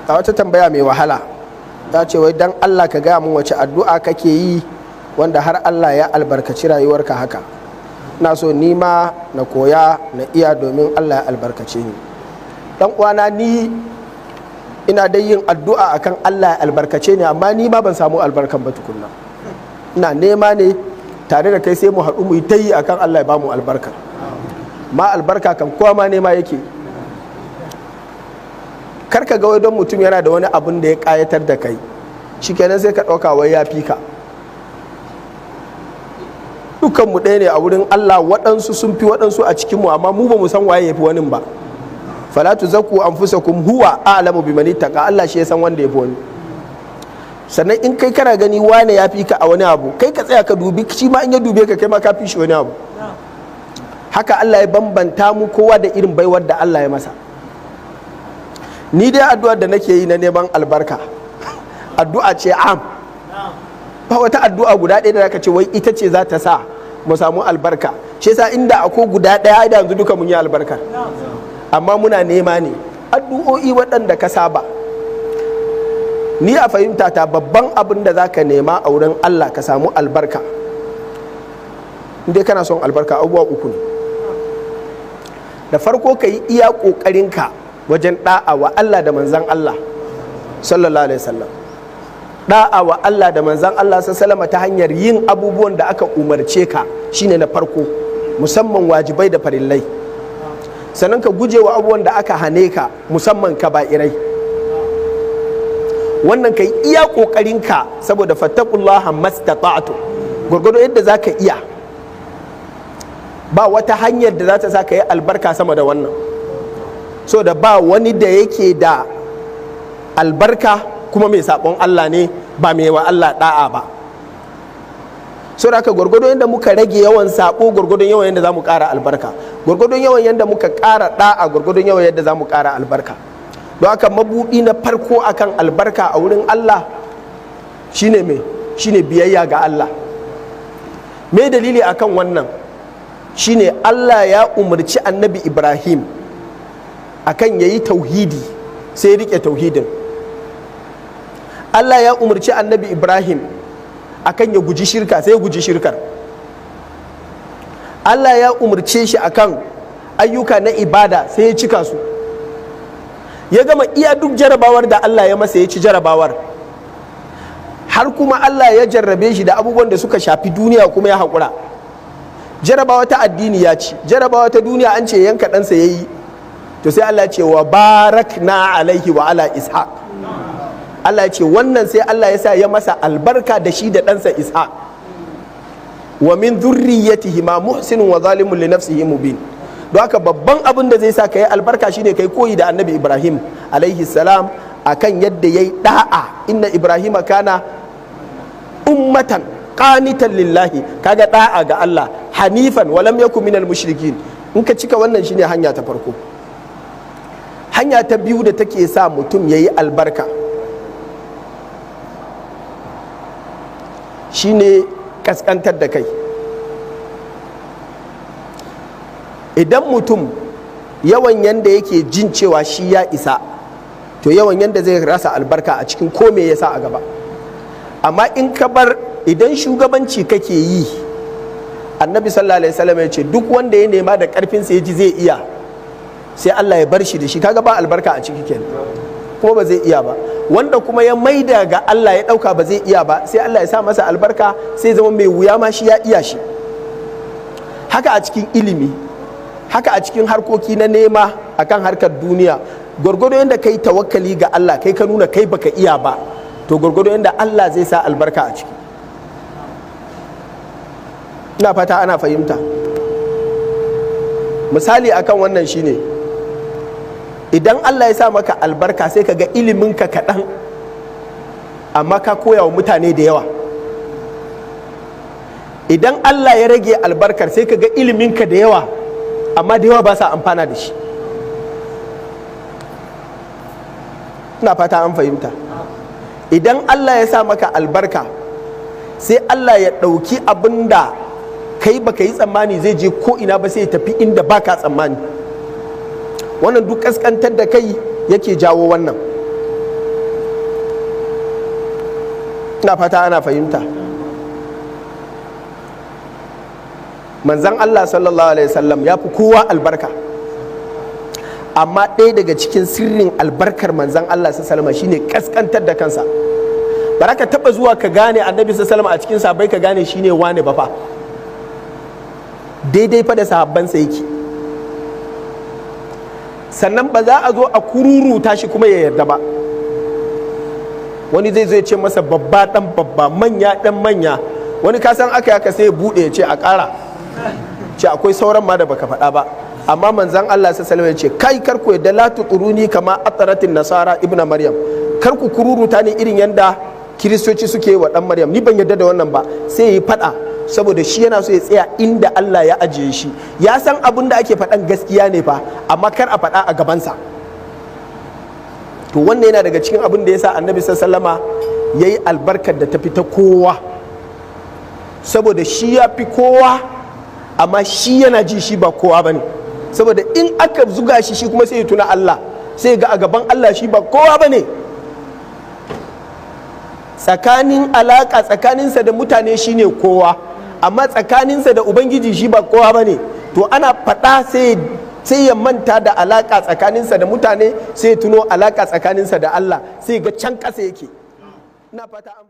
A wata tambaya mai wahala ta ce wai dan Allah ka gaya mun wace addu'a kake yi wanda har Allah ya albarkaci rayuwarka haka. Na so ni ma na koya na iya domin Allah ya albarkace ni. Dan uwana, ni ina dai yin addu'a akan Allah ya albarkace ni, amma ni ma ban samu albarkan ba tukunna. Ina nema ne tare da kai, sai mu haɗu mu yi ta yi akan Allah ya bamu albarka. Ma albarka kan kowa ma nema yake. Karka ga wai don mutum yana da wani abun da ya kayatar da kai, shikenan sai ka ɗauka wai ya fi ka. Dukkan mu ɗaya ne a wurin Allah, waɗansu sun fi waɗansu a cikin mu, amma mu ba mu san waye ya fi wani ba. Fala tuzakku anfusakum huwa a'lamu biman ittaqa. Allah shi ya san wanda ya fi wani. Sannan in kai kana gani wane ya fi ka a wani abu, kai ka tsaya ka dubi shi ma, in ya dube ka kai ma ka fi shi wani abu. Haka Allah ya bambanta mu, kowa da irin baiwar da Allah ya masa. Ni dai addu'ar da nake yi na neman albarka addu'a ce am, ba wata addu'a guda ɗaya da zaka ce wai ita ce za ta sa mu samu albarka. Shi yasa inda akwai guda ɗaya, da yanzu duka mun yi albarka. Amma muna nema ne addu'o'i waɗanda ka saba. Ni a fahimta ta, babban abin da zaka nema a wurin Allah ka samu albarka, in dai kana son albarka, abubuwa uku ne. Da farko, ka yi iya ƙoƙarinka wajen ɗa'a wa Allah da manzan Allah sallallahu alaihi wasallam. Da'a wa Allah da manzan Allah sallallahu ta hanyar yin abubuwan da aka umarce ka shine na farko, musamman wajibai da farillai. Sannan ka guje wa abubuwan da aka hane ka, musamman kaba'irai. Wannan kai iya ƙoƙarinka, saboda fattaqullaha mastata'tu, gwargwado yadda za ka iya. Ba wata hanyar da za ta sa ka yi albarka sama da wannan. So da ba wani da yake da albarka kuma mai sabon Allah ne, ba mai wa Allah da'a ba. So da haka, gwargwadon yadda muka rage yawan sabo, gwargwadon yawan yadda za mu ƙara albarka. Gwargwadon yawan yadda muka ƙara da'a, gwargwadon yawan yadda za mu ƙara albarka. Don haka mabuɗi na farko akan albarka a wurin Allah shine me? Shine biyayya ga Allah. Me dalili akan wannan? Shine Allah ya umarci Annabi Ibrahim akan yayi tauhidi, sai ya rike tauhidin. Allah ya umarci Annabi Ibrahim akan ya guji shirka, sai ya guji shirkar. Allah ya umarce shi akan ayyuka na ibada, sai ya cika su. Ya gama iya duk jarabawar da Allah ya masa, ya ci jarabawar. Har kuma Allah ya jarrabe shi da abubuwan da suka shafi duniya, kuma ya haƙura. Jarabawa ta addini ya ci, jarabawa ta duniya an ce yanka ɗansa, ya yi. To sai Allah ce wa barakna alaihi wa ala Ishaq. Allah ya ce wannan sai Allah ya sa ya masa albarka da shi da ɗansa Ishaq. Wa min dhurriyyatihi ma muhsinun wa zalimun li nafsihi mubin. Don haka babban abin da zai sa ka yi albarka shine kai koyi da Annabi Ibrahim alaihi salam akan yadda yayi da'a. Inna Ibrahima kana ummatan qanitan lillahi. Kaga da'a ga Allah, hanifan wa lam yakun minal mushrikin. In ka cika wannan, shine hanya ta farko. Hanya ta biyu da take sa mutum yayi albarka shine kaskantar da kai. Idan mutum yawan yanda yake jin cewa shi ya isa, to yawan yanda zai rasa albarka a cikin ko me ya sa a gaba. Amma in ka bar, idan shugabanci kake yi, Annabi sallallahu alaihi wasallam ya ce duk wanda ya nema da karfinsa ya ji zai iya, sai Allah ya bar shi da shi. Kaga ba albarka a ciki kenan, kuma ba zai iya ba. Wanda kuma ya maida ga Allah, ya dauka ba zai iya ba, sai Allah ya sa masa albarka, sai zama mai wuya ma shi ya iya shi. Haka a cikin ilimi, haka a cikin harkoki na nema akan harkar duniya. Gwargwado yadda kai tawakkali ga Allah, kai ka nuna kai baka iya ba, to gwargwado yadda Allah zai sa albarka a ciki. Ina fata ana fahimta. Misali akan wannan shine idan Allah ya sa maka albarka, sai ka ga iliminka kaɗan amma ka koya wa mutane da yawa. Idan Allah ya rage albarkar, sai ka ga iliminka da yawa amma da yawa ba sa amfana da shi. Ina fata an fahimta. Idan Allah ya sa maka albarka, sai Allah ya ɗauki abin da kai baka yi tsammani zai je ko ina ba, sai ya tafi inda baka tsammani. Wannan duk kaskantar da kai yake jawo wannan. Ina fata ana fahimta. Manzan Allah sallallahu alaihi wasallam ya fi kowa albarka, amma ɗaya daga cikin sirrin albarkar manzan Allah sallallahu alaihi wasallam shine kaskantar da kansa. Ba ka taba zuwa ka gane annabi sallallahu alaihi wasallam a cikin sahabbai ka gane shine wane ba fa, daidai fa da sahabbansa yake. Sannan ba za a zo a kururuta shi kuma ya yarda ba. Wani zai zo ya ce masa babba dan babba, manya dan manya. Wani kasan aka yaka sai ya bude ya ce a ƙara, ce akwai sauran ma da baka faɗa ba. Amma manzan Allah sallallahu alaihi wasallam ya ce kai, kar ku yadda, la tuquruni kama ataratin nasara ibnu maryam, kar ku kururuta ni irin yanda kiristoci suke wa dan maryam, ni ban yadda da wannan ba. Sai yi faɗa saboda shi yana so ya tsaya inda Allah ya ajiye shi. Ya san abin da ake faɗan gaskiya ne fa, amma kar a faɗa a gabansa. To wannan yana daga cikin abin da ya sa annabi sallama ya yi albarkar da ta fi ta kowa, saboda shi ya fi kowa, amma shi yana ji shi ba kowa ba ne. Saboda in aka zuga shi, shi kuma sai ya tuna Allah, sai ga a gaban Allah shi ba kowa ba ne. Tsakanin alaka tsakaninsa da mutane shine kowa, amma tsakaninsa da ubangiji shi ba kowa ba ne. To ana faɗa sai ya manta da alaka tsakaninsa da mutane, sai ya tuno alaka tsakaninsa da Allah, sai ga can ƙasa yake. Ina fata an